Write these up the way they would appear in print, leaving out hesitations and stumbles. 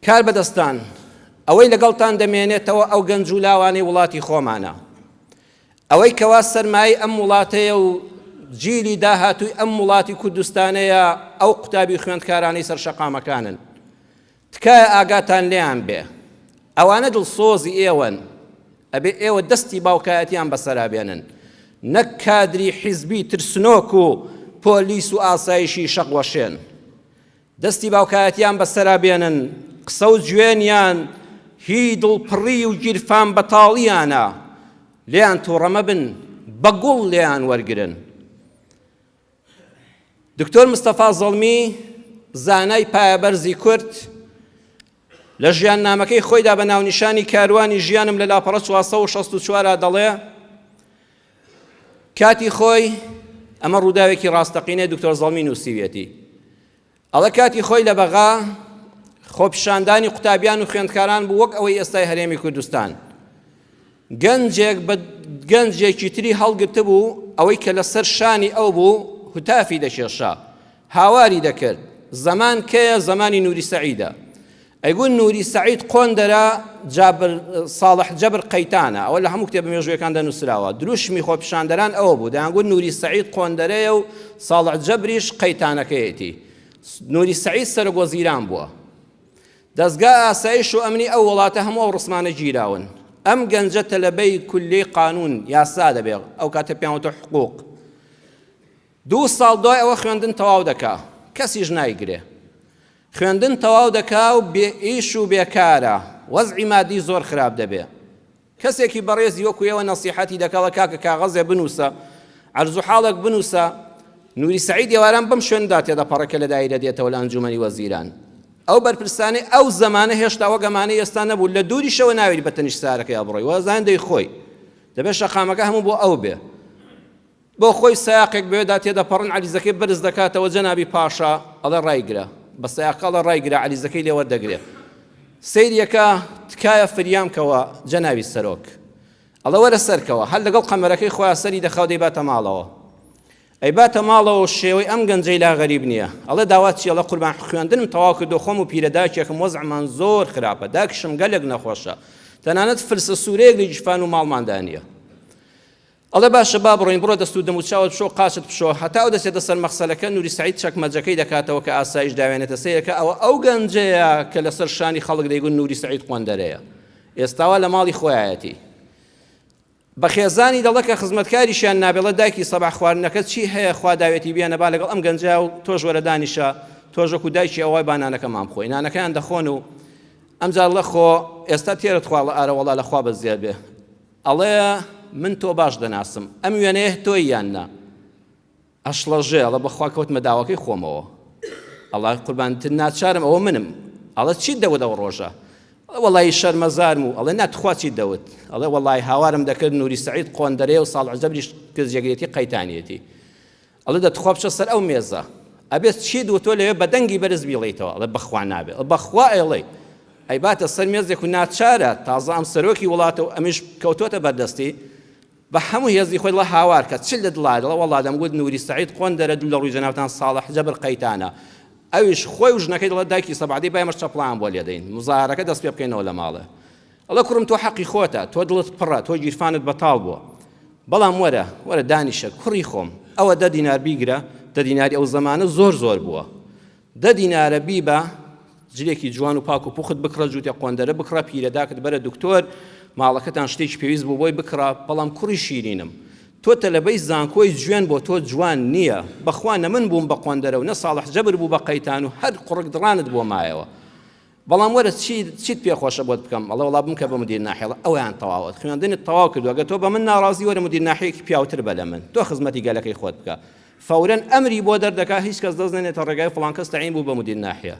کار بەدەستان، ئەوەی لەگەڵتان دەمێنێتەوە ئەو گەنج و لاوانەی وڵاتی خۆمانە. ئەوەی کەوا سەرمایەی ئەم وڵاتەیە و جیلی داهاتووی ئەم وڵاتی کوردستانەیە ئەو قوتابی خوێندکارانەی سەر شەقامەکانن. تکایە ئاگاتان لێیان بێ. ئەوانە دڵسۆزی ئێوەن. ئەبێ ئێوە دەستی باوکایەتیان بەسەرا بێنن. نەک کادری حیزبی ترسنۆک و پۆلیس و ئاسایشی شەقوەشێن. دەستی باوکایەتیان بەسەرا بێنن، قسە و جوێنیان هی دڵپڕی و گیرفان بەتاڵیانە، لێیان توڕە مەبن، بە گوڵ لێیان وەرگرن. دکتۆر مستەفا زەڵمی زانای پایەبەرزی کورد لە ژیاننامەکەی خۆیدا بە ناونیشانی کاروانی ژیانم لە لاپەڕە 464 دەڵێ کاتی خۆی ئەمە ڕووداوێکی ڕاستەقینەی دکتۆر زەڵمی نووسیویەتی ئەڵە کاتی خۆی لە بەغا خۆپیشاندانی قوتابیان و خوێندکاران بوو وەک ئەوەی ئێستای هەرێمی کوردستان گەنجێک بە گەنجێکی تری هەڵگرتبوو ئەوەی کە لەسەر شانی ئەو بوو هتافی دەکێشا هاواری دەکرد زەمان کەیە زەمانی نوری سەعیدە ئەیگوت نوری سەعید قۆندەرە جابر ساڵح جەبر قەیتانە ئەوە لە هەموو کتێبە مێژوویەکاندا نووسراوە دروشمی خۆپیشاندەران ئەوە بوو دەیانگوت نوری سەعید قۆندەرەیە و ساڵح جەبریش قەیتانەکەیەتی نوری سەعید سەرۆک وەزیران بووە دەزگا ئاسایش و ئەمنی ئەو وڵاتە هەموو ئەو ڕسمانە گیراون ئەم گەنجە تەلەبەی کولیەی قانون یاسا دەبێ ئەو کاتە پێیان وتە حقوق دوو ساڵ دوای ئەوە خوێندن تەواو دەکا کەسیش نایگرێ خوێندن تەواو دەکا و بێ ئیش و بێکارە، وەزعی مادی زۆر خراپ دەبێ. کەسێکی بەڕێزی وەکو ئێوە نەسیحەتی دەکا ئەڵێ کاکە کاغەزێ بنووسە، عەرزوحاڵێک بنووسە، نوری سەعید ئێواران بەم شوێنەدا تێدەپەڕێ کە لە دایرە دێتەوە لە ئەنجومەنی وەزیران. ئەو بەرپرسانەی ئەو زەمانە هێشتا وەک ئەمانەی ئێستا نەبوو، لە دووریشەوە ناوێری بە تەنیشت سارەکەیا بڕۆی، وازانن دەیخۆی. دەبێ شەقامەکە هەموو بۆ ئەو بێ. بۆ خۆی سەیاقێک بەوێدا تێدەپەڕن عەلیزەکەی بەرز دەکاتەوە جەنابی پاشا ئەڵێ ڕایگرە بە سەیاقە ئەڵێ ڕایگرە عەلیزەکەی لێ وەردەگرێ سەیریەکە تکایە فریام کەوە جەنابی سەرۆک ئەڵێ وەرە سەرکەوە هەر لەگەڵ قەمەرەکەی خۆیان سەری دەخاو دەیباتە ماڵەوە ئەیباتە ماڵەوە شێوەی ئەم گەنجەی لا غەریب نییە ئەڵێ داوا چی ئەڵێ قوربان خوێندنم تەواو کردو خۆم و پیرەداکێکم وەزعمان زۆر خراپە داکشم گەلێک نەخۆشە تەنانەت فلسە سوورەیەک لە گیرفان و ماڵماندا نییە ئەڵێ باشە با بڕۆین، بڕۆ دەست و دەموچاوت بشۆ، قاچت بشۆ، هەتا ئەو دەچێتە سەر مەخسەلەکە، نوری سەعید چەکمەجەکەی دەکاتەوە کە ئاسایش داوێنێتە سەیرەکە، ئەوە ئەو گەنجەیە کە لەسەر شانی خەڵک دەیگوت نوری سەعید قۆندەرەیە، ئێستا وا لە ماڵی خۆیایەتی. بە خێزانی دەڵێ کە خزمەتکاریشیان نابێ، ئەڵێ دایکی سەباح خواردنەکە چی هەیە خوا داوێتی بێنە با لەگەڵ ئەم گەنجە و تۆش وەرە دانیشە، تۆش وەکو دایکی ئەوای با نانەکەمان بخۆی. نانەکەیان دەخۆن و ئەمجا ئەڵێ خۆ ئێستا تێرت خوا، ئەڵێ ئارەوەڵا لە خوا بەزیاد بێ. ئەڵێ من تۆ باش دەناسم ئەم وێنەیە تۆی یان نا ئەشڵەژێ ئەڵێ بەخوا کەوتمە داوەکەی خۆمەوە ئەڵا قوربانتر ناچارم ئەوە منم ئەڵێ چیت دەوت ئەو ڕۆژە وەڵی شەرمەزارم و ئەڵێ نا تخوا چیت دەوت ئەڵێ وەڵی هاوارم دەکرد نوری سعید قۆندەرەیە و ساڵ عەجەبریش کزجێگرێتی قەیتانیەتی ئەڵێ دە تخوا بچە سەر ئەو مێزە ئەبێت چیت وتۆ لەوێ بە دەنگی بەرز بیڵێیتەوە ئەڵێ بەخوا نابێ بەخوا ئەیڵێی ئەیباتە سەر مێزێک و ناچارە تازە ئەم سەرۆکی وڵاتە و ئەمیش کەوتۆتە بەردەستی بە هەموو هێزی خۆی ڵە هاوار کە چ لە دڵا دڵە وەڵا دەمگوت نوری سەعید قۆندەرە دوو لە ڕووی جەنابتان ساڵح جەبر قەیتانە ئەویش خۆی و ژنەکەی دڵە دایکی سەبعدەی با ئێمەش چەپڵان بۆ لێدەین مزاهەرەکە دەست پێ بکەینەوە لە ماڵێ ئەڵێ کوڕم تۆ حەقی خۆتە، تۆ دڵت پڕە، تۆ گیرفانت بەتاڵ بووە. بەڵام وەرە، وەرە دانیشە، کوڕی خۆم، ئەوە دە دینار بیگرە، دە دیناری ئەو زەمانە زۆر زۆر بووە. دە دینارە بیبە، جلێکی جوان و پاک و پوخت بکڕە، جووتێ قۆندەرە بکڕە، پیرەداکت بەرە دکتۆر، ماڵەکەتان شتێکی پێویست بوو بۆی بکڕە، بەڵام کوڕی شیرینم، تۆ تەلەبەی زانکۆی جوێن بۆ تۆ جوان نییە، بەخوا نە من بووم بە قۆندەرە و نە ساڵح جەبر بوو بە قەیتان و هەر قوڕگ دڕانت بۆ مایەوە. بەڵام وەرە چی چیت پێ خۆشە بۆت بکەم ئەڵێ وەڵا بمکە بە مدیر ناحیە ئەڵێ ئەویان تەواوەت خوێندنت تەواو کردووە گەر تۆ بە من ناڕازی وەرە مدیر ناحیەکی پیاوتر بە لە من تۆ خزمەتی گەلەکەی خۆت بکە فەورەن ئەمری بۆ دەردەکا هیچ کەس دەست نەنێتە ڕێگای فڵان کەس تەعین بوو بە مدیر ناحیە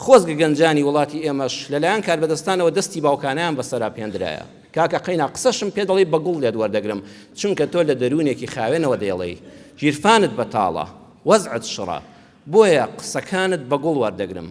خۆزگە گەنجانی وڵاتی ئێمەش لەلایەن کاربەدەستانەوە دەستی باوکانیان بەسەرا پێندرایە کاکە قەینا قسەشم پێ دەڵێی بە گوڵ لێت وەردەگرم چونکە تۆ لە دەروونێکی خاوێنەوە دەیڵێی گیرفانت بەتاڵە وەزعت شڕە بۆیە قسەکانت بە گوڵ وەردەگرم.